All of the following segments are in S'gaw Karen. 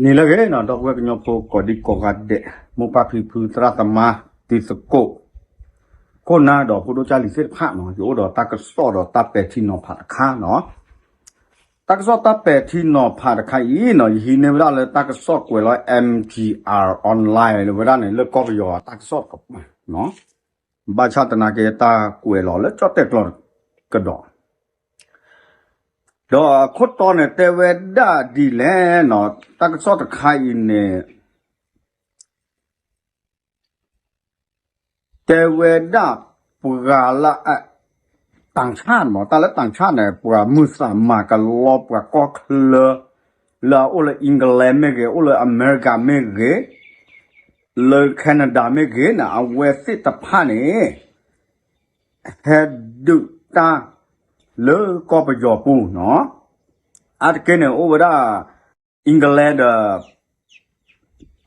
နံၤလၢအဂ့ၤနီၤ ဒီပုၢ်ဝဲၢ်ကညီဖိကိးဒံကိးဂၤဒဲး, မိၢ်ပၢ်ဖံဖု သရၣ်သမါ တံၤသကိး ခိၣ်နၢ်ဒီးဖိဒိၣ်ကၢ်လံၤသ့ၣ်တဖၣ်နီၤ, ယအိၣ်ဒီးတၢ်ကစီၣ်ဒီးတၢ်ပဲာ်ထံနီၤဖးတခါနီၤ. တၢ်ကစီၣ်တၢ်ပဲာ်ထံနီၤဖးတခါအံၤနီၤ, ယဟံးန့ၢ်ဝဲဒၣ်လၢတၢ်ကစီၣ်ကွဲးလီၤ M T R online လၢဝဲဒၣ်န့ၣ် လၢကီၢ်ပယီၤတၢ်ကစီၣ်တကပၤနီၤ. ဘၣ်ဆၣ်သနာ်က့ တၢ်ကွဲးလီၤလၢကၠီၣ်တဲၣ်ကျီကဒီး ဒီးအခိၣ်တီန့ၣ်တဲဝဲဒၣ်ဒ်လဲၣ်နီၤ, တၢ်ကစီၣ်တခါအံၤန့ၣ် တဲဝဲဒၣ်ပှၤလၢ တၢ်ဆၣ်မး, တၢ်လၢတၢ်ဆၣ်န့ၣ် ပှၤမုၢ်သးမၤကလီပှၤကီၢ်ချၢ လၢအအိၣ်လၢ England မ့ၢ်ဂ့ၤ, အိၣ်လၢအမဲရကၤမ့ၢ်ဂ့ၤ, လၢ Canada မ့ၢ်ဂ့ၤန့ၣ် အဝဲသ့ၣ်တဖၣ်န့ၣ် ဟဲဒုးတၢ်လၢကီၢ်ပယီၤပူၤနီၤ. အါတက့ၢ်န့ၣ် အိၣ်ဝဲဒၣ် England ဒီး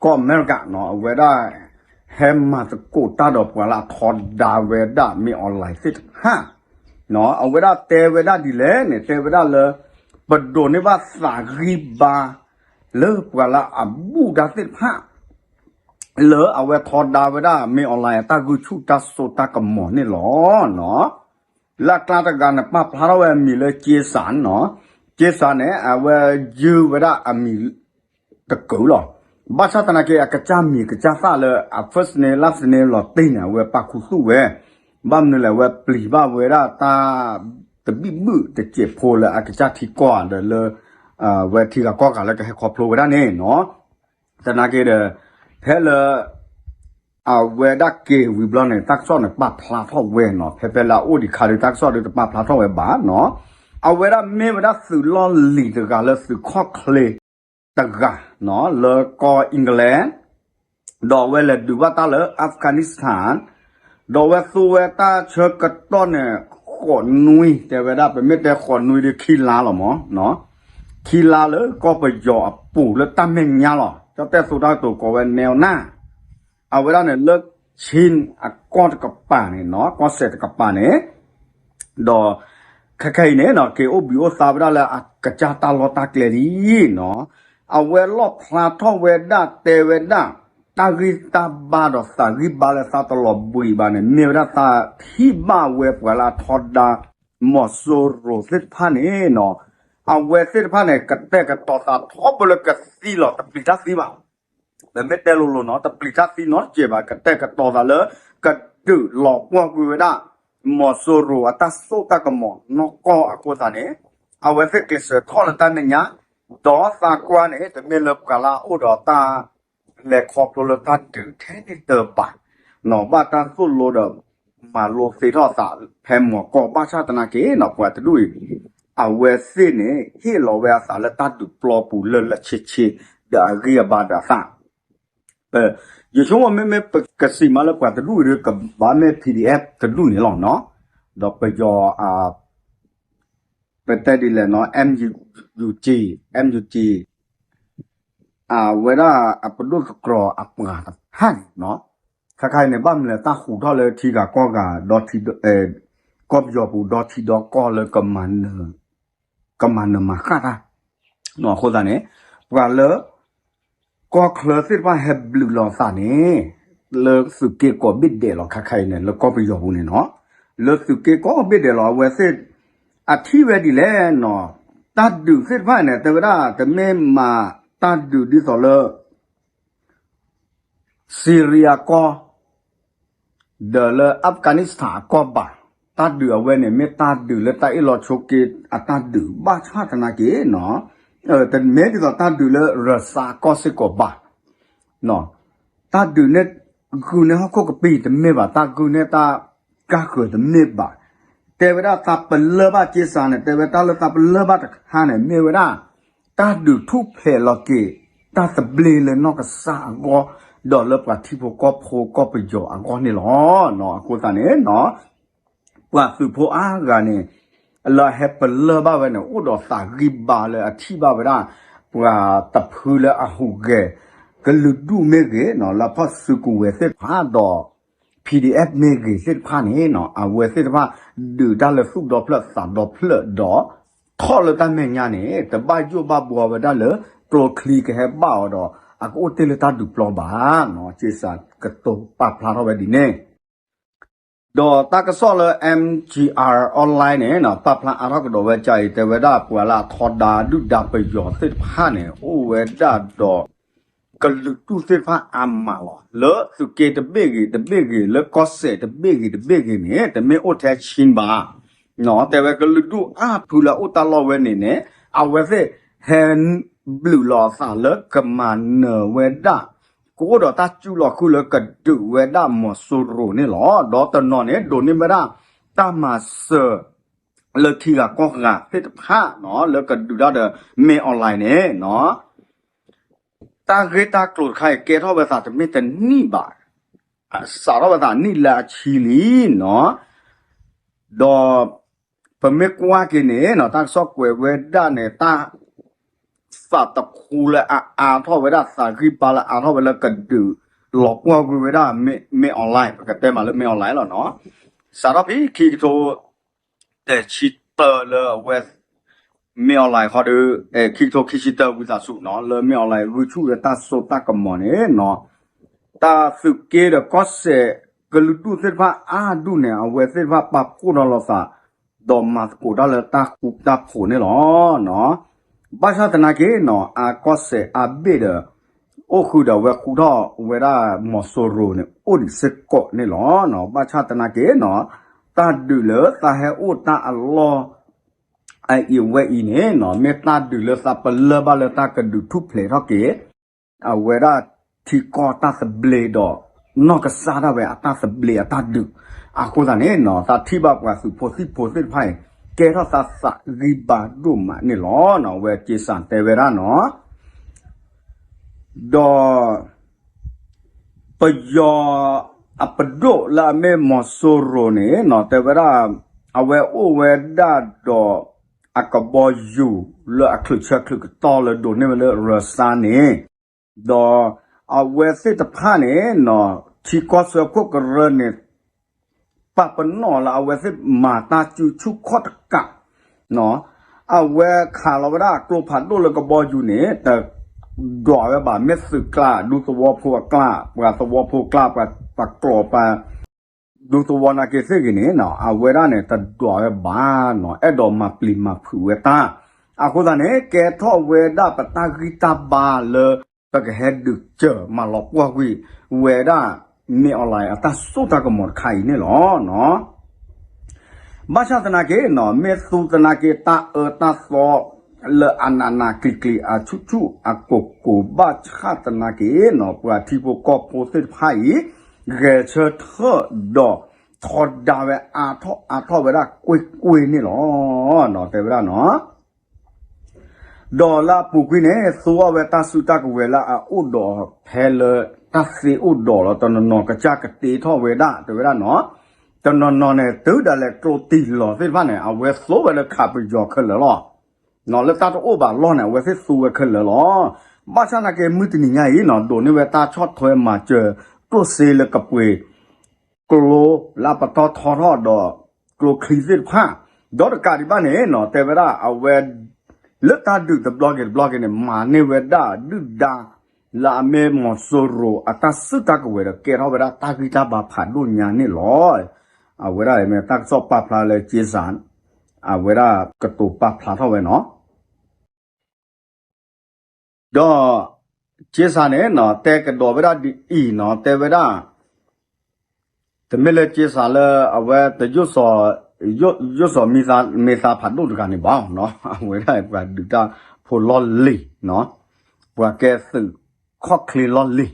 ကီၢ်အမဲရကၤနီၤ, အဝဲဒၣ် ဟဲမၤသကိးတၢ်ဒီးပှၤလၢအထီဒါဝဲဒၣ် မင်းအောင်လှိုင် သ့ၣ်တဖၣ်နီၤ. အဝဲဒၣ်တဲဝဲဒၣ်ဒ်လဲၣ်န့ၣ် တဲဝဲဒၣ်လၢ ပဒိးန့ၢ်ဘၣ်သးဂံၢ်ဘါ လၢပှၤလၢအဘူၣ်တၢ်သ့ၣ်တဖၣ် လၢအဝဲထီဒါဝဲဒၣ် မင်းအောင်လှိုင် အတၢ်ဂုၢ်ဆူၣ်တၢ်စိတၢ်ကမီၤန့ၣ်လီၤနီၤ. လၢအကျါတဂၤန့ၣ် ပာ်ဖျါထီၣ်ဝဲအမံၤလၢ Jason နီၤ. Jason န့ၣ် အဝဲယုၢ်ဝဲဒၣ်အမံၤတကုာ်လီၤ. ဘၣ်ဆၣ်သနာ်က့ အကစၢ်မံၤကစၢ်သၣ်လၢအ first name last name လီၤတံၢ်န့ၣ် အဝဲပာ်ခူသူၣ်ဝဲ, ဘၣ်မနုၤလဲၣ် အဝဲပျံၤဘၣ်ဝဲဒၣ်တၢ်တဘံၣ်ဘုၣ်တစဲးဖိလၢအကစၢ်ထံကီၢ်ဒီးလၢ အဝဲထံဂၤကီၢ်ဂၤလၢကဟဲခီဖျိဝဲဒၣ်န့ၣ်နီၤ. သနာ်က့ဒီး ဖဲလၢ အဝဲဒၣ်က့ၤဝံၤဘျီန့ၣ် တၢ်ကစီၣ်န့ၣ်ပာ်ဖျါထီၣ်ဝဲနီၤ, ဖဲဖဲလၢအအိၣ်ဒံးခါဒီး တၢ်ကစီၣ်ဒီးတပာ်ဖျါထီၣ်ဝဲဘၣ်နီၤ. အဝဲဒၣ်မ့ၢ်ဝဲဒၣ်သုးလီၢ်လံၤတဂၤလၢသုးခီၣ်ချ့တဂၤနီၤ, လၢကီၢ် England ဒီးအဝဲလဲၤဒုးဘၣ်တၢ်လၢ Afghanistan ဒီးအဝဲသူဝဲတၢ်ဆၢကတီၢ်န့ၣ် ဃိးနွံ, တဲဝဲဒၣ် ပမ့ၢ်တဲဃိးနွံဒီးခံလါလီၤမး, ခံလါလၢကီၢ်ပယီၤအပူၤလၢတၢ်မဲာ်ညါလီၤ. ကၠီၣ်တဲၣ်သိတၢ်ကတိၤကိးဝဲ နၢၤနၢၤ, အဝဲဒၣ်န့ၣ်လၢ Chin အကီၢ်တကပၤန့ၣ်နီၤ, ကီၢ်စဲၣ်တကပၤန့ၣ် ဒီးခဲခဲအံၤန့ၣ်နီၤ က့ၤအိၣ်ဘှံးအိၣ်သါဝဲဒၣ်လၢအကစၢ်တၢ်လီၢ်တၢ်ကျဲလံနီၤ. အဝဲလီၣ်ဖျါထီၣ်ဝဲဒၣ်တဲဝဲဒၣ် တၢ်ဂံၢ်တၢ်ဘါဒီးသးဂံၢ်ဘါလၢသးတလီၤဘှံးဘၣ်န့ၣ် မ့ၢ်ဝဲဒၣ်သးထံၣ်ဘၣ်ဝဲပှၤလၢအထီဒါ မီၤစိရိၤသ့ၣ်တဖၣ်န့ၣ်နီၤ, အဝဲသ့ၣ်တဖၣ်န့ၣ် ကတဲာ်ကတီၤသးထီဘိလၢကသံလီၤ, တပျံၤတၢ်သံဘၣ်. ပမ့ၢ်တဲလိၤလိၤနီၤ, တပျံၤတၢ်သံနီတစဲးဘၣ်, ကတဲာ်ကတီၤသးလၢ ကဒုးလီၤပှီၢ်ကွံာ်ဝဲဒၣ် မီၤစိရိၤအတၢ်စိတၢ်ကမီၤနီၢ်ကီၢ်အဃိသတးန့ၣ် အဝဲသ့ၣ်ကျဲးစၢးထီၣ်လၢတၢ်မဲာ်ညါ, ဒီးသးကွၢ်န့ၣ် တမ့ၢ်လၢပှၤလၢအအိၣ်ဒီးတၢ် လဲၤခီဖျိလၢတၢ်ဒုးထဲန့ၣ်တဘၣ်နီၤ, ဘၣ်တၢ်သိၣ်လိဒီး မၤလိသ့ထီၣ်သးဖဲမီၤကီၢ် ဘၣ်ဆၣ်သနာ်က့နီၤ ပှၤတဒူၣ်အံၤ အဝဲသ့ၣ်န့ၣ် ဟ့ၣ်လီၤဝဲအသးလၢတၢ်ဒုးပျီပူၤလၢလၢဆ့ဆ့ ဒီးအဂံၢ်အဘါဒီးအသၣ် ယဆိကမိၣ်မ့မ့ၢ်ပကစံးမးလၢပှၤတဒူၣ်အံၤဒီး ကဘၣ်မ့ၢ် P D F တဒူၣ်န့ၣ်လီၤနီၤ, ဒီးပယီၤ ပတဲဒ်လဲၣ်နီၤ M U G, M U G အဝဲဒၣ်အပဒိၣ်သတြီၤအပှၤတဖၣ်န့ၣ်နီၤ, ခါခါအံၤန့ၣ် ဘၣ်မနုၤလဲၣ် တၢ်ဟူးထီၣ်လၢထံဂၤကီၢ်ဂၤ ဒီး ကီၢ်ပယီၤပူၤ ဒီထံဒီကီၢ်လၢ ကမၤနၢၤမၤဃၣ်တၢ်နီၤ, အဃိသတးန့ၣ် ပှၤလၢ ကီၢ်ချၢသ့ၣ်တဖၣ်ဟဲဘျုးလီၤသးန့ၣ် လၢသုးက့ကိးဘ့ၣ်ဒဲးလီၤ ခါခါအံၤန့ၣ် လၢကီၢ်ပယီၤပူၤန့ၣ်နီၤ, လၢသုးက့ကိးဘ့ၣ်ဒဲးလီၤ အဝဲသ့ၣ် အထံၣ်ဝဲဒ်လဲၣ်နီၤ, တၢ်ဒုးသ့ၣ်တဖၣ်န့ၣ် တဲဝဲဒၣ် တမ့ၢ်မၤတၢ်ဒုးဒ်သိးလၢ Syria ကီၢ် ဒီးလၢ Afghanistan အကီၢ်ဘၣ်, တၢ်ဒုးအဝဲန့ၣ် မ့ၢ်တၢ်ဒုးလၢတၢ်အ့ၣ်လိာ်ဆိးက့အတၢ်ဒုး ဘၣ်ဆၣ်သနာ်က့နီၤ, တမ့ၢ်ဒ်သိးတၢ်ဒုးလၢ Russia အကီၢ်စ့ၢ်ကီးဘၣ်, တၢ်ဒုးန့ၣ် ဂုာ်န့ၢ်ဟီၣ်ခိၣ်ကပံာ်တမ့ၢ်ဘၣ်, တၢ်ဂုာ်န့ၢ်တၢ်ကါဃၢၤတမ့ၢ်ဘၣ်, တဲဝဲဒၣ်သးပလၢၢ်ဘၣ်က့စးန့ၣ် တဲဝဲတၢ်လၢသးပလၢၢ်ဘၣ်တခါန့ၣ် မ့ၢ်ဝဲဒၣ် တၢ်ဒုးထူၣ်ဖျဲးလီၤက့ၤ တၢ်သဘျ့လၢနီၢ်ကစၢ်အဂီၢ် ဒီးလၢပှၤထံဖိကီၢ်ဖိကီၢ်ပယီၤအဂီၢ်န့ၣ်လီၤ. အဃိသတးန့ၣ်နီၤ ပှၤသုးဖိအါဂၤန့ၣ် လၢအဟဲပလၢၢ်ဘၣ်ဝဲန့ၣ် အိၣ်ဒီးသးဂံၢ်ဘါလၢအထံၣ်ဘၣ်ဝဲဒၣ် ပှၤတဖုလၢအဟူးဂဲၤ ကလုာ်ဒူၣ်မ့ၢ်ဂ့ၤနီၤ လၢဖီၣ်စုကဝဲၤသ့ၣ်တဖၣ်ဒီး P D F မ့ၢ်ဂ့ၤသ့ၣ်တဖၣ်န့ၣ်နီၤ အဝဲသ့ၣ်တဖၣ် ဒုးတၢ်လၢသူၣ်ဒီဖျၢၣ်သးဒီဖျၢၣ်ဒီး ထီၣ်လၢတၢ်မဲာ်ညါန့ၣ် တဘၣ်ယိၣ်ဘၣ်ဘှီဝဲဒၣ်လၢ ကျိချံကဟဲဘၣ်အီၤဒီး အကအိၣ်တ့ၢ်လၢတၢ်ဒုးပျီဘၣ်နီၤ, က့စးကတိၤပာ်ဖျါထီၣ်ဝဲဒ်န့ၣ် ဒီးတၢ်ကစီၣ်လၢ M G R online န့ၣ်နီၤ ပာ်ဖျါအါထီၣ်ကဒီးဝဲကါအံၤ တဲဝဲဒၣ်ပှၤလၢအထီဒါဒုၣ်ဒါပယီၤသ့ၣ်တဖၣ်န့ၣ် အိၣ်ဝဲဒၣ်ဒီး ကလုာ်ဒူၣ်သ့ၣ်တဖၣ်အါမးလီၤ. လၢသုးက့တဘ့ၣ်ဂ့ၤတဘ့ၣ်ဂ့ၤ လၢကီၢ်စဲၣ်တဘ့ၣ်ဂ့ၤတဘ့ၣ်ဂ့ၤန့ၣ် တမ့ၢ်အိၣ်ထဲ Chin ဘၣ် နီၤ, တဲဝဲကလုာ်ဒူၣ်အါဖုလၢအအိၣ်တၢ်လီၢ်ဝဲန့ၣ်န့ၣ် အဝဲသ့ၣ်ဟဲဘျုးလီၤအသးလၢကမၤနၢၤဝဲဒၣ် ကအိၣ်ဒီးတၢ်စူးလီၤဃုာ်လၢကဒုးဝဲဒၣ်မီၤစိရိၤန့ၣ်လီၤ. ဒီးတနီၤန့ၣ် ဒိးန့ၢ်ဝဲဒၣ်တၢ်မၤစၢၤ လၢထံဂၤကီၢ်ဂၤသ့ၣ်တဖၣ်နီၤ လၢကဒုးတၢ်ဒီး မင်းအောင်လှိုင် န့ၣ်နီၤ တၢ်ဂ့ၢ်တၢ်ကျိၤတခါအံၤ ကဲထီၣ်ဝဲသးတမ့ၢ်တနံၣ်ဘၣ်, စးထီၣ်ဝဲသးနံၣ်လၢအဆံလံနီၤ, ဒီးပမ့ၢ်ကွၢ်က့ၤန့ၣ်နီၤ တၢ်ကစီၣ်ကွဲးဝဲဒၣ်န့ၣ် တၢ်သးတခူလၢအအါထီၣ်ဝဲဒၣ် သးဂံၢ်ဘါလၢအအါထီၣ်ဝဲလၢကဒုးလီၤပှီၢ်ကွံာ်ဝဲဒၣ် မင်းအောင်လှိုင် ပကတဲမးလၢ မင်းအောင်လှိုင် လီၤနီၤ, စးထီၣ်ဖဲခံကထိ တဆံတၢလၢအဝဲ မင်းအောင်လှိုင် ဃီဒီး ခံကထိခံဆံတၢဝံသးစူၤနီၤ လၢ မင်းအောင်လှိုင် ဂုာ်ဆူၣ်ဝဲတၢ်စိတၢ်ကမီၤန့ၣ်နီၤ, တၢ်သုးက့ဒီးကီၢ်စဲၣ် ကလုာ်ဒူၣ်သ့ၣ်တဖၣ်အါဒူၣ်န့ၣ် အဝဲသ့ၣ်တဖၣ်ပာ်ဖှိၣ်ထီၣ်လိာ်သး ဒီးမၤသကိးတၢ်လၢတၢ်ဃူတၢ်ဖိးန့ၣ်လီၤ. ဘၣ်ဆၣ်သနာ်က့နီၤ အကီၢ်စဲၣ်အါဘ့ၣ်ဒီး အိၣ်ဃုာ်ဒီးအဝဲဃူထီၣ်ဝဲဒၣ်မီၤစိရိၤန့ၣ် အိၣ်ဒံးစ့ၢ်ကီးန့ၣ်လီၤ. ဘၣ်ဆၣ်သနာ်က့နီၤ တၢ်ဒုးလၢသးဟဲအိၣ်တၢ်အလီၢ် အအံၤဝဲအံၤန့ၣ်နီၤ မ့ၢ်တၢ်ဒုးလၢသးပလၢၢ်ဘၣ်လၢတၢ်ကဒုးထူၣ်ဖျဲးထီၣ်က့ၤ အဝဲဒၣ်ထံကီၢ်တၢ်သဘျ့ဒီး နီၢ်ကစၢ်ဒၣ်ဝဲအတၢ်သဘျ့အတၢ်ဒုး, အဃိသတးန့ၣ်နီၤ သးထံၣ်ဘၣ်ပှၤသုးဖိသံၣ်ဖိသ့ၣ်တဖၣ်အံၤ ကဲထီၣ်သးသးဂံၢ်ဘါဒိၣ်မးန့ၣ်လီၤ. အဝဲက့စးတဲဝဲဒၣ်နီၤ ဒီး ပယီၤအပဒိၣ်လၢအမ့ၢ်မီၤစိရိၤန့ၣ်နီၤ တဲဝဲဒၣ် အဝဲအိၣ်ဝဲဒၣ်ဒီး အကဘီယူၤလၢအချုးဆၢချုးကတီၢ်လၢဒိးန့ၢ်ဝဲလၢရၢစါန့ၣ်, ဒီးအဝဲသ့ၣ်တဖၣ်န့ၣ်နီၤ ထံကီၢ်ဆၢခိၣ်ကရၢန့ၣ် ပာ်ပနီၣ်လၢအဝဲသ့ၣ်မၤတၢ်စုဆူၣ်ခီၣ်တကး အဝဲခးလီၤဝဲဒၣ်ကျိဖးဒိၣ်လၢကဘီယူၤန့ၣ် တဒွးဝဲဘၣ် မ့ၢ်သုးကျါ ဒူသဝီဖိအကျါ ပှၤသဝီဖိကျါ ပှၤကျိာ်ပှၤ ဒူသဝီနာ်က့သ့ၣ်ဂ့ၤန့ၣ်နီၤ အဝဲဒၣ်န့ၣ် တဒွးဝဲဘၣ်နီၤ အဲၣ်ဒိးမၤပျံၤမၤဖုးဝဲတၢ် အဃိသတးန့ၣ် ကဲထီၣ်ဝဲဒၣ်ပတၢ်ဂံၢ်တၢ်ဘါလၢ ပကဟဲဒုးစၢၤမၤလီၤပှီၢ်ကွံာ်ဝဲဒၣ် မင်းအောင်လှိုင် အတၢ်စိတၢ်ကမီၤတခါအံၤန့ၣ်လီၤ. ဘၣ်ဆၣ်သနာ်က့နီၤ မ့ၢ်သူသနာ်က့ တၢ်အၢတၢ်သီ လၢအနးနးကျံၤကျံၤအဆူၣ်ဆူၣ်အကိၢ်ကိၢ်ဘၣ်ဆၣ်သနာ်က့နီၤ ပှၤထံဖိကီၢ်ဖိသ့ၣ်တဖၣ်အံၤ ဂဲၤဆၢထၢၣ်ဒီး ထီဒါဝဲအါထီၣ်အါထီၣ်ဝဲဒၣ်ကွ့ၢ်ကွ့ၢ်န့ၣ်လီၤ. တဲဝဲဒၣ်နီၤ ဒီးလၢအပူၤကွံာ်န့ၣ် သူအီၤဝဲတၢ်စုတၢ်ကဝဲၤလၢအအိၣ်ဒီးဖဲလၢတၢ်သ့အိၣ်ဒီးလီၤ. တနီၤနီၤကစၢ်ကတ့ထီၣ်ဝဲဒၣ် တဲဝဲဒၣ်နီၤ, တနီၤနီၤန့ၣ် တုၤဒၣ်လဲာ်ကျိတံၢ်လီၤသ့ၣ်တဖၣ်န့ၣ် အဝဲသူဝဲလၢခးပယီၤခဲလၢာ်လီၤ. လၢတၢ်တအိၣ်ဘၣ်လီၢ်န့ၣ် အဝဲသ့ၣ်သူဝဲခဲလၢာ်လီၤ. ဘၣ်ဆၣ်သနာ်က့ မုၢ်တနံၤညါအံၤနီၤ ဒိးန့ၢ်ဝဲတၢ်ဆီၣ်ထွဲမၤစၢၤ ကျိၣ်စ့လၢကပှ့ၤ ကျိလၢအပတီၢ်ထီထီၣ်ဒီး ကျိချံသ့ၣ်တဖၣ်, ဒီးတကးဒံးဘၣ်န့ၣ်နီၤ တဲဝဲဒၣ်အဝဲ လၢတၢ်ဒုးတဘျီက့ၤတဘျီက့ၤန့ၣ် မၤန့ၢ်ဝဲဒၣ်ဒုၣ်ဒါ လၢအမ့ၢ်မီၤစိရိၤအတၢ်စုတၢ်ကဝဲၤဒီး ကဲထီၣ်ဝဲဒၣ်တၢ်ဂံၢ်တၢ်ဘါဖးဒိၣ်ညါန့ၣ်လီၤ. အဝဲဒၣ်မ့ၢ်တၢ်ကစီၣ်ပာ်ဖျါလၢက့စး အဝဲဒၣ်ကတိၤပာ်ဖျါထီၣ်ဝဲနီၤ ဒီး က့စးန့ၣ်နီၤ တဲကဒီးဝဲဒၣ်ဒ်အံၤနီၤ တဲဝဲဒၣ် တမ့ၢ်လၢက့စးလၢအဝဲတ ယိၣ်စီၤမ့ၢ်သါဖးဒိၣ်တဂၤန့ၣ်ဘၣ်နီၤ အဝဲဒၣ်ပှၤဒုးတၢ်ဖိလီၢ်လံၤနီၤ ပှၤကဲသုးခီၣ်ချ့လီၢ်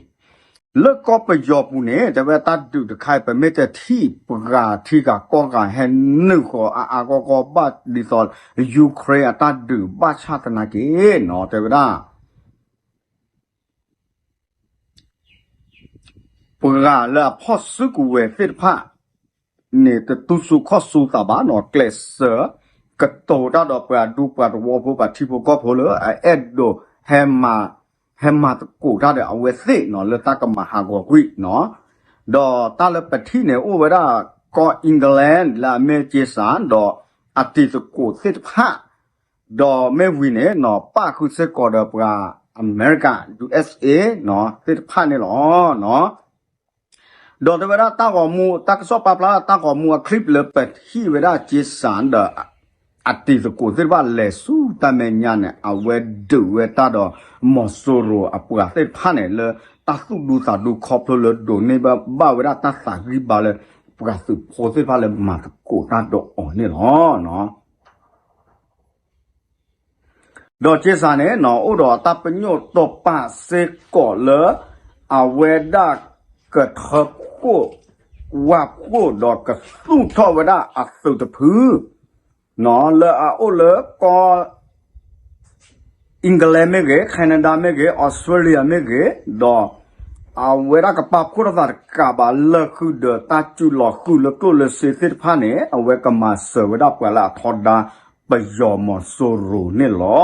လံၤ လၢကီၢ်ပယီၤပူၤန့ၣ် တဲဝဲတၢ်ဒုးတခါအံၤ ပမ့ၢ်တထံၣ်ပှၤထံဂၤကီၢ်ဂၤဟဲနုာ်ဃီၤအါအါဂီၢ်ဂီၢ်ဘၣ်ဒ်သိး Ukraine အတၢ်ဒုးဘၣ်ဆၣ်သနာ်က့နီၤ တဲဝဲဒၣ် ပှၤလၢအဖီၣ်စုကဝဲၤသ့ၣ်တဖၣ်န့ၣ် တတူၢ်ဆူၣ်ခီၣ်ဆူသးဘၣ်နီၤ ကျဲးစၢးကတိၤတၢ်ဒီးပှၤဒူပှၤသဝီဖိ ပှၤထံဖိကီၢ်ဖိလၢအအဲၣ်ဒိးဟဲမၤ ဟဲမၤသကိးတၢ်ဒီးအဝဲသ့ၣ်နီၤ လၢတၢ်ကမၤဟးဂီၤကွံာ်နီၤ ဒီးတၢ်လၢပထံၣ်န့ၣ် အိၣ်ဝဲဒၣ်ကီၢ် England လၢအမ့ၢ်က့စး ဒီးအတံၤသကိးသ့ၣ်တဖၣ် ဒီးမ့ၢ်ဝံၤန့ၣ်နီၤ ပၣ်ဃုာ်စ့ၢ်ကီးဒီးပှၤ အမဲရကၤ ယူဢၣ်အ့ၣ် သ့ၣ်တဖၣ်န့ၣ်လီၤ. ဒီးတဲဝဲဒၣ်တၢ်ဂီၤမူ တၢ်ကစီၣ်ပာ်ဖျါတၢ်ဂီၤမူအ clip လၢပထံၣ်ဝဲဒၣ်က့စးဒီး အတံၤသကိးသ့ၣ်တဖၣ်လဲၤဆူတၢ်မဲာ်ညါန့ၣ် အဝဲဒုးဝဲတၢ်ဒီး မီၤစိရိၤအပှၤသ့ၣ်တဖၣ်န့ၣ် လၢတၢ်သူၣ်ဒူသးဒူခီဖျိလၢဒိးန့ၢ်ဘၣ်ဝဲဒၣ်တၢ်သးဂံၢ်ဘါလၢ ပှၤသုးဖိသ့ၣ်တဖၣ်လၢမၤသကိးတၢ်ဒီးအီၤန့ၣ်လီၤ. ဒီးက့စးန့ၣ်နီၤ အိၣ်ဒီးတၢ်ပညိၣ်တိာ်ပာ်စ့ၢ်ကီးလၢ အဝဲဒၣ်ကထၢဖှိၣ် ဝၢ်ဖှိၣ်ဒီးကသူၣ်ထီၣ်ဝဲဒၣ်အသုးတဖု လၢအအိၣ်လၢကီၢ် England မ့ၢ်ဂ့ၤ, Canada မ့ၢ်ဂ့ၤ, Australia မ့ၢ်ဂ့ၤ, ဒီး အဝဲဒၣ်ကပာ်ဖှိၣ်ထီၣ်သးတကးဘၣ် လၢဃုာ်ဒီးတၢ်စုလီၤဃုာ်လၢကျိၣ်လၢစ့သ့ၣ်တဖၣ်န့ၣ် အဝဲကမၤစၢၤဝဲဒၣ်ပှၤလၢအထီဒါပယီၤမီၤစိရိၤန့ၣ်လီ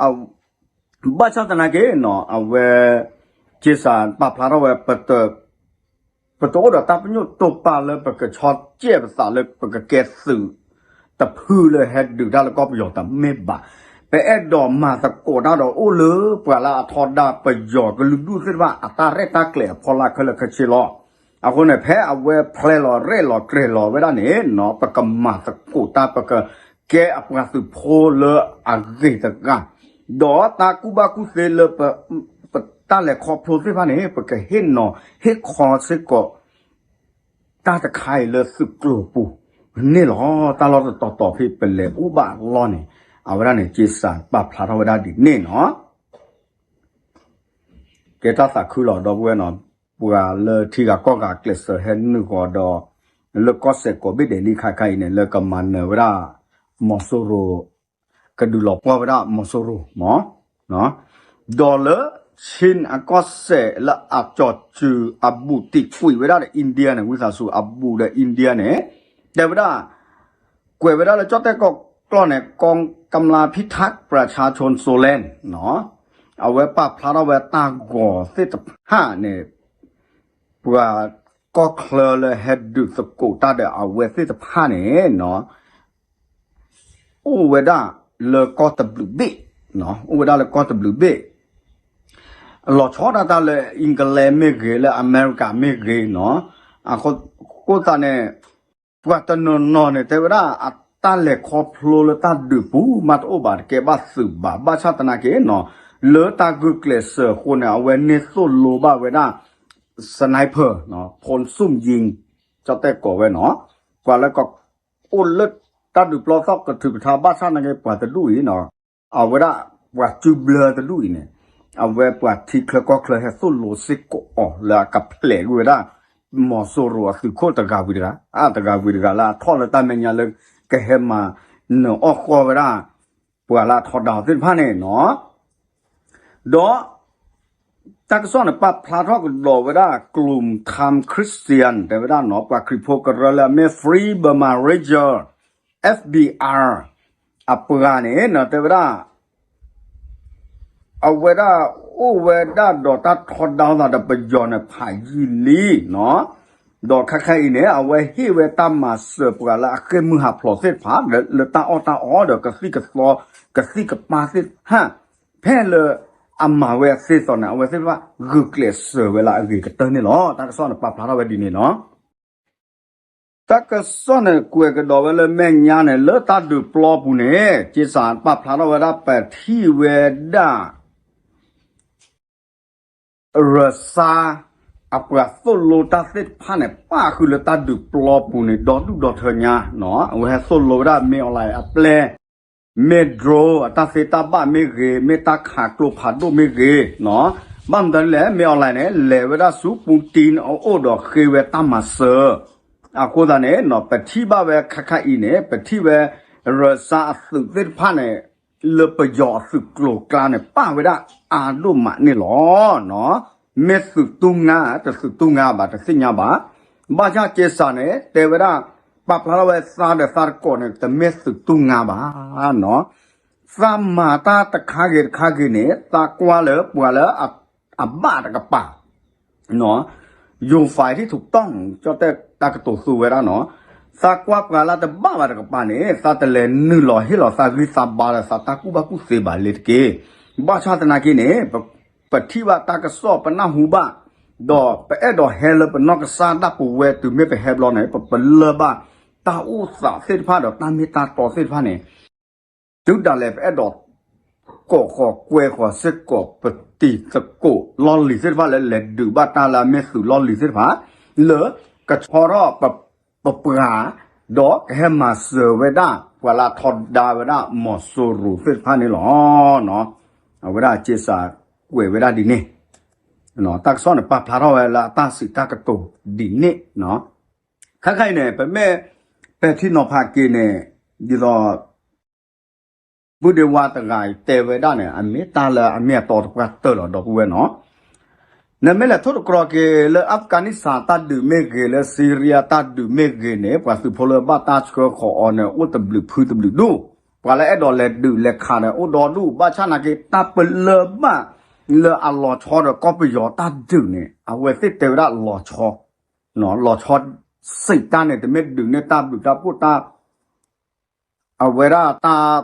ၤ. ဘၣ်ဆၣ်သနာ်က့နီၤ အဝဲ က့စးပာ်ဖျါထီၣ်ဝဲ ပတအိၣ်ဒီးတၢ်ပညိၣ်တိာ်ပာ်လၢပကဆီကဲၣ်ပသးလၢပကကဲသုး တဖုလၢဟဲဒုးတၢ်လၢကီၢ်ပယီၤတမ့ၢ်ဘၣ်. ပအဲၣ်ဒိးမၤသကိးတၢ်ဒီးအိၣ်လၢပှၤလၢအထီဒါပယီၤကလုာ်ဒူၣ်သ့ၣ်တဖၣ်အတၢ်ရဲၣ်တၢ်ကျဲၤအဖီလာ်ခဲလၢာ်ခဲဆ့လီၤ. အဃိန့ၣ် ဖဲအဝဲဖျဲလီၤရဲၣ်လီၤကျဲၤလီၤဝဲဒၣ်န့ၣ်နီၤ ပကမၤသကိးတၢ် ပကကဲအပှၤသုးဖိလၢအဂ့ၤတဂၤ ဒီးတၢ်ကူၣ်ဘၣ်ကူၣ်သ့လၢ ပတၢ်လဲၤခီဖျိသ့ၣ်တဖၣ်န့ၣ် ပကဟ့ၣ်နီၤဟ့ၣ်ခီစ့ၢ်ကီး တၢ်တခါအံၤလၢသုးကျိၤပူၤန့ၣ်လီၤ. တၢ်လီၢ်တတီၤတီၤဖဲပလဲၤအိၣ်ဘၣ်အလီၢ်န့ၣ် အဝဲဒၣ်န့ၣ် က့စးပာ်ဖျါထီၣ်ဝဲဒၣ်ဒ်န့ၣ်နီၤ. ကဲတၢ်သးခုလီၤ ဒီပုၢ်ဝဲၢ်နီၤ, ပှၤလၢထံဂၤကီၢ်ဂၤကျဲးစၢးဟဲနုာ်ဃီၤဒီး လၢကီၢ်စဲၣ်ကိးဘ့ၣ်ဒဲးလံခါခါအံၤန့ၣ် လၢကမၤနၢၤဝဲဒၣ် မီၤစိရိၤ ကဒုးလီၤပှီၢ်ဝဲဒၣ်မီၤစိရိၤမး ဒီးလၢ Chin အကီၢ်စဲၣ်လၢအကၠီၤစူၤအဘူးတံာ်ကွံာ်ဝဲဒၣ်ဒီး India န့ၣ် ဝံသးစူၤအဘူးဒီး India န့ၣ် တဲဝဲဒၣ် ကွဲးဝဲဒၣ်လၢကၠီၣ်တဲၣ်ကီၢ်ကျီၢ်န့ၣ် กองกำลังพิทักษ์ประชาชนโซแลนด์ အဝဲပာ်ဖျါထီၣ်ဝဲတၢ်ဂီၤသ့ၣ်တဖၣ်န့ၣ် ပှၤကီၢ်ချၢလၢဟဲဒုးသကိးတၢ်ဒီးအဝဲသ့ၣ်တဖၣ်န့ၣ် အိၣ်ဝဲဒၣ်လၢကီၢ်တဘျုးဘ့ၣ်, အိၣ်ဝဲဒၣ်လၢကီၢ်တဘျုးဘ့ၣ်, လီၤဆီဒၣ်တၢ်လၢ England မ့ၢ်ဂ့ၤ လၢအမဲရကၤမ့ၢ်ဂ့ၤနီၤ, အဃိသတးန့ၣ် ပှၤတနီၤနီၤန့ၣ် တဲဝဲဒၣ် အတၢ်လဲၤခီဖျိလၢတၢ်ဒုးပူၤမးတအိၣ်ဘၣ် တကဲဘၣ်သုးဘၣ်, ဘၣ်ဆၣ်သနာ်က့နီၤ လၢတၢ်ဂုာ်ကျဲးစၢးအဃိန့ၣ် အဝဲန့ၢ်သိၣ်လိဘၣ်ဝဲဒၣ် sniper နီၤ ဖူၣ်စုမ်ယံၤ ကၠီၣ်တဲၣ်ကိးဝဲနီၤ, ပှၤလၢကအိၣ်လၢတၢ်ဒုးပျီသီၣ်ကထုးကထါ ဘၣ်ဆၣ်သနာ်က့ ပှၤတဒူၣ်အံၤနီၤ အဝဲဒၣ် ပှၤစုဘျၢတဒူၣ်အံၤန့ၣ် အဝဲပှၤထံချၢကီၢ်ချၢဟဲသိၣ်လိစ့ၢ်ကီးအီၤလၢအကဖျဲးကွံာ်ဝဲဒၣ် မီၤစိရိၤအသုးခိၣ်တဂၤဝံၤတဂၤ, အါတဂၤဝံၤတဂၤလၢအထီၣ်လၢတၢ်မဲာ်ညါလၢ ကဟဲမၤနၢၤအီၣ်ဃီဝဲဒၣ် ပှၤလၢအထီဒါအီၤသ့ၣ်တဖၣ်န့ၣ်နီၤ, ဒီး တၢ်ကစီၣ်န့ၣ် ပာ်ဖျါထီၣ်ကဒီးဝဲဒၣ် กลุ่มธรรมคริสเตียน တဲဝဲဒၣ်နီၤ ပှၤခရံာ်ဖိကရၢလၢအမ့ၢ် Free Burma Rangers, F B R အပှၤန့ၣ်နီၤ တဲဝဲဒၣ် အဝဲဒၣ်အိၣ်ဝဲဒၣ်ဒီးတၢ်ထီဒါသးဒီးပယီၤန့ၣ် ဖးယံာ်လံနီၤ, ဒီးခဲခါအံၤန့ၣ် အဝဲဟ့ၣ်ဝဲတၢ်မၤစၢၤပှၤလၢအဃ့ၢ်မုၢ်ဟးဖျိးသ့ၣ်တဖၣ် လၢတၢ်အီၣ်တၢ်အီဒီးကသံၣ်ကသီ ကသံၣ်ကပၢ်သ့ၣ်တဖၣ် ဖဲလၢအမၤဝဲအသ့သိးန့ၣ် အဝဲသ့ၣ်တဖၣ်ဂုာ်ကျဲးစၢးဝဲလၢအဂ့ၤကတၢၢ်န့ၣ်လီၤ. တၢ်ကစီၣ်န့ၣ် ပာ်ဖျါထီၣ်ဝဲဒ်န့ၣ်နီၤ. တၢ်ကစီၣ်န့ၣ် ကွဲးကဒီးဝဲလၢမဲာ်ညါန့ၣ် လၢတၢ်ဒုးပျီပူၤန့ၣ် က့စးပာ်ဖျါထီၣ်ဝဲဒၣ် ပထံၣ်ဝဲဒၣ် ရၢၡါ အပှၤသိၣ်လိတၢ်သ့ၣ်တဖၣ်န့ၣ် ပၣ်ဃုာ်လၢတၢ်ဒုးပျီပူၤန့ၣ် ဒီဒူၣ်ဒီထၢညါနီၤ, အဝဲဟဲသိၣ်လိဝဲဒၣ် မင်းအောင်လှိုင် အပျဲၢ် မ့ၢ် drone အတၢ်သ့တၢ်ဘၣ်မ့ၢ်ဂ့ၤ, မ့ၢ်တၢ်ခးကျိဖးဒိၣ်မ့ၢ်ဂ့ၤနီၤ, ဘၣ်မနုၤလဲၣ် မင်းအောင်လှိုင် န့ၣ် လဲၤဝဲဒၣ်ဆူ Putin အအိၣ်ဒီးဃ့ဝဲတၢ်မၤစၢၤ, အဃိသတးန့ၣ်နီၤ ပထံၣ်ဘၣ်ဝဲခါခါအံၤန့ၣ် ပထံၣ်ဝဲ ရၢၡါအသုးသ့ၣ်တဖၣ်န့ၣ် လၢပယီၤအသုးကျိၤကျါန့ၣ် ပၣ်ဝဲဒၣ်အါဒိၣ်မးန့ၣ်လီၤ. မ့ၢ်သုးတူၢ်ငါ တသုးတူၢ်ငါဘၣ် တသ့ၣ်ညါဘၣ်. ဘၣ်ဆၣ်က့စးန့ၣ် တဲဝဲဒၣ် ပာ်ဖျါထီၣ်ဝဲသးဒီးသးတကိးန့ၣ် တမ့ၢ်သုးတူၢ်ငါဘၣ်နီၤ, သးမၤတၢ်တခါဂ့ၤတခါဂ့ၤန့ၣ် သးကွၢ်လၢပှၤလၢအဘၣ်တကပၤ ယိၤဖးထံၣ်ထူးတီၢ် ကၠီၣ်တဲၣ်တၢ်ကတိၤသူဝဲဒၣ်နီၤ, သးကွၢ်ပှၤလၢတဘၣ်ဘၣ်တကပၤန့ၣ် သးတလဲၤနုာ်လီၤဟ့ၣ်လီၤသးဂံၢ်သးဘါဒီးသးတၢ်ကူၣ်ဘၣ်ကူၣ်သ့ဘၣ်လ့ၤတက့ၢ်. ဘၣ်ဆၣ်သနာ်က့န့ၣ် ပထံၣ်ဘၣ်တၢ်ကစီၣ်ပနၢ်ဟူဘၣ်, ဒီးပအဲၣ်ဒိးဟဲလၢပနီၢ်ကစၢ်ဒၣ်ပဝဲတုၤမ့ၢ်ပဟဲဘျီန့ၣ် ပပလၢၢ်ဘၣ်တၢ်အိၣ်သးသ့ၣ်တဖၣ်ဒီးတၢ်မ့ၢ်တၢ်တီသ့ၣ်တဖၣ်န့ၣ် တုၤဒၣ်လဲာ်ပအဲၣ်ဒိး ကိးဃီၤကွဲဃီၤစ့ၢ်ကီးပတံၤသကိးလီၢ်လံၤသ့ၣ်တဖၣ်လၢ လဲၤဒုးဘၣ်တၢ်လၢအမ့ၢ်သုးလီၢ်လံၤသ့ၣ်တဖၣ် လၢကဆီထီၣ်ပပှၤ ဒီးကဟဲမၤစၢၤဝဲဒၣ် ပှၤလၢအထီဒါဝဲဒၣ်မီၤစိရိၤသ့ၣ်တဖၣ်န့ၣ်လီၤ. အဝဲဒၣ်က့စးကွဲးဝဲဒၣ်ဒ်န့ၣ် တၢ်ကစီၣ်န့ၣ် ပာ်ဖျါထီၣ်ဝဲလၢအတၢ်စံးတၢ်ကတိၤဒ်န့ၣ် ခဲခါအံၤန့ၣ် ပမ့ၢ် ပဲာ်ထံနီၤဖးက့ၤန့ၣ် ဒ်သိး ပုၢ်ဒ့ဝါတဂၤအံၤတဲဝဲဒၣ်န့ၣ် အမ့ၢ်တၢ်လၢအမ့ၢ်အတီတပှၢ်တၢၢ်လီၤ ဒီပုၢ်ဝဲၢ်နီၤ. နမ့ၢ်လဲၤထိၣ်တကြီက့ၤလၢ Afghanistan တၢ်ဒုးမ့ၢ်ဂ့ၤ လၢ Syria တၢ်ဒုးမ့ၢ်ဂ့ၤန့ၣ် ပှၤသုးဖိလၢဘၣ်တၢ်ဆှၢဃီၤအီၤန့ၣ် အိၣ်တဘျုးဖုတဘျုးဒူၣ်, ပှၤလၢအဲၣ်ဒိးလဲၤဒုးလဲၤခးန့ၣ် အိၣ်ဒီဒူၣ် ဘၣ်ဆၣ်နာ်က့ တၢ်ပလၢၢ်ဘၣ်လၢအလီၤဆီဒီးကီၢ်ပယီၤတၢ်ဒုးန့ၣ် အဝဲသ့ၣ်တဲဝဲဒၣ်လီၤဆီ လီၤဆီ စံးတၢ်န့ၣ် တမ့ၢ်ဒုးန့ၢ်တၢ်ဘျုးတၢ်ဖှိၣ်တၢ် အဝဲဒၣ်တၢ်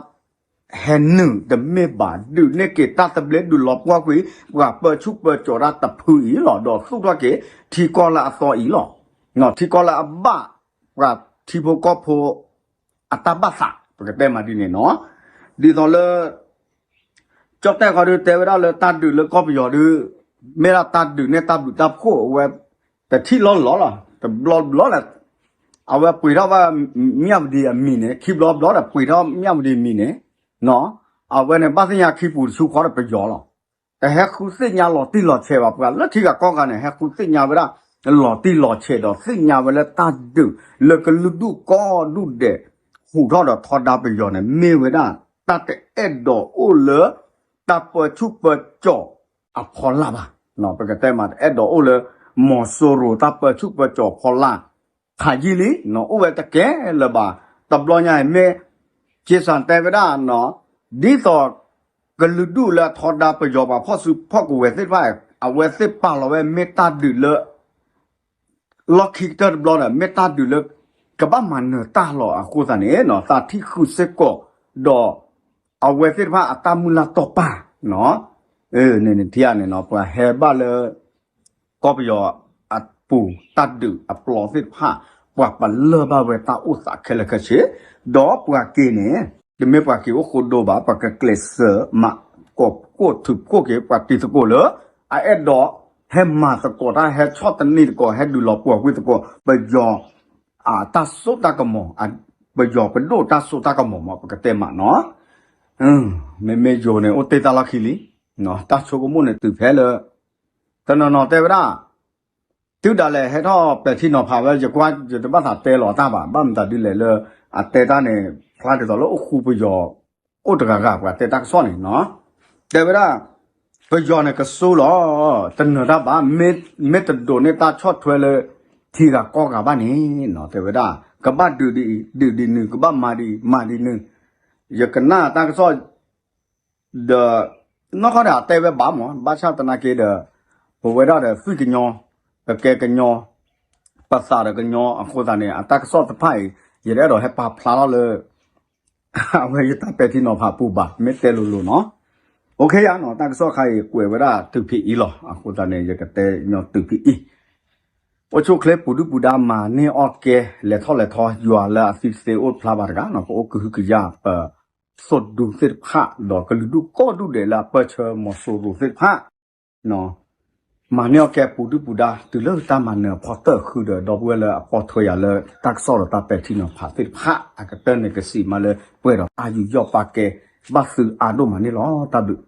ဟဲနုာ်တမ့ၢ်ဘၣ် ဒုးန့ၢ်က့ၤတၢ်သဘျ့ဒုးလီၤပှီၢ်ကွံာ် ပှၤပၢဆူၣ်ပၢစိးတၢ်တဖုအံၤလီၤ ဒီးသူၣ်ထီၣ်က့ၤ ထံကီၢ်လၢအသီအံၤလီၤ. ထံကီၢ်လၢအဘၣ် ပှၤထံဖိကီၢ်ဖိ အတၢ်ဘၣ်သး ပကတဲမးဒ်န့ၣ်နီၤ. ဒ်သိးလၢ ကၠီၣ်တဲၣ်ခီဒုးတဲဝဲဒၣ်လၢတၢ်ဒုးလၢကီၢ်ပယီၤဒုး မ့ၢ်ဒၣ်တၢ်ဒုးန့ၢ်တၢ်ဘျုးတၢ်ဖှိၣ်အဝဲ တထံၣ်လီၤလီၤလီၤ တဘျီဘျီလၢ အဝဲပှ့ၤထီၣ်ဘၣ် မၠၣ်ဝတံၤအမံၤန့ၣ် ခံဘျီဘျီဒီးပှ့ၤထီၣ်မၠၣ်ဝတံၤအမံၤန့ၣ် အဝဲန့ၣ်ဘၣ်သ့ၣ်ညါခံပူၤတဆူဃီဒီးပယီၤလီၤ. တဟဲဃုသ့ၣ်ညါလီၤတံၢ်လီၤဆဲးဘၣ် ပှၤလၢထံဂၤကီၢ်ဂၤန့ၣ် ဟဲဃုသ့ၣ်ညါဝဲဒၣ် လီၤတံၢ်လီၤဆဲးဒီးသ့ၣ်ညါဝဲလၢတၢ်ဒုးလၢကလုာ်ဒူၣ်ကိးဒူၣ်ဒဲး ဟူးထီၣ်ဒီးထီဒါပယီၤန့ၣ် မ့ၢ်ဝဲဒၣ် တၢ်တအဲၣ်ဒိးအိၣ်လၢ တၢ်ပၢဆူၣ်ပၢစိးအဖီလာ်ဘၣ်. ပကတဲမး တအဲၣ်ဒိးအိၣ်လၢ မီၤစိရိၤတၢ်ပၢဆူၣ်ပၢစိးအဖီလာ် ခးယံာ်လံ အိၣ်ဝဲတကဲလၢၤဘၣ်. တဘျီညါအံၤမ့ၢ် က့စၢ်တဲဝဲဒၣ် ဒ်သိး ကလုာ်ဒူၣ်လၢအထီဒါပယီၤပှၤဖီၣ်စုဖီၣ်ကဝဲၤသ့ၣ်တဖၣ် အဝဲသ့ၣ်ပာ်လီၤဝဲမ့ၢ်တၢ်ဒုးလၢ လီၢ်ခံကတၢၢ်တဘျီဒီး မ့ၢ်တၢ်ဒုးလၢ ကဘၣ်မၤနၢၤတၢ်လီၤအဃိသတးန့ၣ် သးထံၣ်ဃုာ်စ့ၢ်ကီး ဒီး အဝဲသ့ၣ်တဖၣ်အတၢ်မုၢ်လၢ်တီၢ်ပာ် န့ၣ်ထံၣ်ဧါန့ၣ်နီၤ ပှၤဟဲဘၣ်လၢ ကီၢ်ပယီၤအပူၤတၢ်ဒုးအပျီသ့ၣ်တဖၣ် ပှၤပလၢၢ်ဘၣ်ဝဲတၢ်အိၣ်သးခဲလၢာ်ခဲဆ့ ဒီးပှၤက့ၤန့ၣ် တမ့ၢ်ပှၤက့ၤအိၣ်ဃိဒိဘၣ် ပှၤကကျဲးစၢးမၤကိးဖှိၣ်ထုးဖှိၣ်က့ၤ ပှၤတံၤသကိးလၢ အအဲၣ်ဒိးဟဲမၤသကိးတၢ် ဟဲဆီၣ်သနံးသကိး ဟဲဒုးလီၤပှီၢ်ကွံာ်သကိး ပယီၤ အတၢ်စိတၢ်ကမီၤ ပယီၤပဒိၣ်တၢ်စိတၢ်ကမီၤမး ပကတဲမးနီၤ မ့မ့ၢ်ယိၤန့ၣ် အိၣ်တ့ၢ်တၢ်လီၢ်ခံလံ တၢ်ဆိကမိၣ်န့ၣ်တုၤဖဲလၢ တနီၤနီၤတဲဝဲဒၣ် တုၤဒၣ်လဲာ်ဟဲထီၣ်ပဲာ်ထံနီၤဖးဝဲ ယကွၢ်ယတဘၣ်သးတဲလီၤတၢ်ဘၣ် ဘၣ်မတၤဒ်လဲၣ်လၢ အတဲတၢ်န့ၣ် ဖျါဒ်သိးလၢအိၣ်ဃူပယီၤ အိၣ်တဂၤဂၤပှၤတဲတၢ်ကစီၣ်န့ၣ်နီၤ တဲဝဲဒၣ် ပယီၤန့ၣ်ကစိလီၤ တနၢၤတၢ်ဘၣ် မ့ၢ်တဒိးန့ၢ်တၢ်ဆီၣ်ထွဲလၢ ထံဂၤကီၢ်ဂၤဘၣ်န့ၣ်နီၤ တဲဝဲဒၣ် ကဘၣ်ဒုးဒ်အံၤ ဒုးဒ်နုၤ ကဘၣ်မၤဒ်အံၤ မၤဒ်နုၤ ယကနၣ်တၢ်ကစီၣ် ဒီး နီၢ်ခီန့ၣ် အတဲဝဲဘၣ်မး ဘၣ်ဆၣ်သနာ်က့ဒီး ပဝဲဒၣ်ဒီးသွံၣ်ကညီ ပကဲကညီ ပသးဒီးကညီအဃိသတးန့ၣ် အတၢ်ကစီၣ်တဖၣ်အံၤ ယတအဲၣ်ဒိးဟဲပာ်ဖျါထီၣ်လၢ အဝဲယတၢ်ပဲာ်ထံနီၤဖးပူၤဘၣ် မ့ၢ်တဲလိၤလိၤနီၤ အိၣ်ခ့ယါနီၤ တၢ်ကစီၣ်ခါအံၤကွဲးဝဲဒၣ်တုၤဖဲအံၤလီၤ အဃိသတးန့ၣ် ယကတဲညီတုၤဖဲအံၤ အိၣ်ဆူၣ်အိၣ်ချ့ပူၤဒုၣ်ပူၤဒါမၤန့ၢ်အီၣ်ကဲ လဲၤထီၣ်လဲၤထီ ယွၤလၢအသံတသ့အိၣ်ဖျါဘၣ်တဂၤနီၤ ပအိၣ်ကဟုကယာ်ပ သိၣ်ဒူသ့ၣ်တဖၣ် ဒီးကလုာ်ဒူၣ်ကိးဒူၣ်ဒဲးလၢအပၢၢ်ဆၢမီၤစိရိၤသ့ၣ်တဖၣ် မၤန့ၢ်အီၣ်ကဲပူၤဒုၣ်ပူၤဒါ တုၤလၢတၢ်မၤနၢၤအဖီတၢၢ်ဃုာ်ဒီး ဒီပုၢ်ဝဲၢ်လၢအပိာ်ထွဲယၤလၢတၢ်ကစီၣ်ဒီးတၢ်ပဲာ်ထံနီၤဖးသ့ၣ်တဖၣ် အကတၢၢ်န့ၣ်ကစံးမးလၢပှဲၤဒီးတၢ်ယူးယီၣ်ပာ်ကဲ ဘၣ်သုအါဒိၣ်မးန့ၣ်လီၤ တၢ်ဘျုး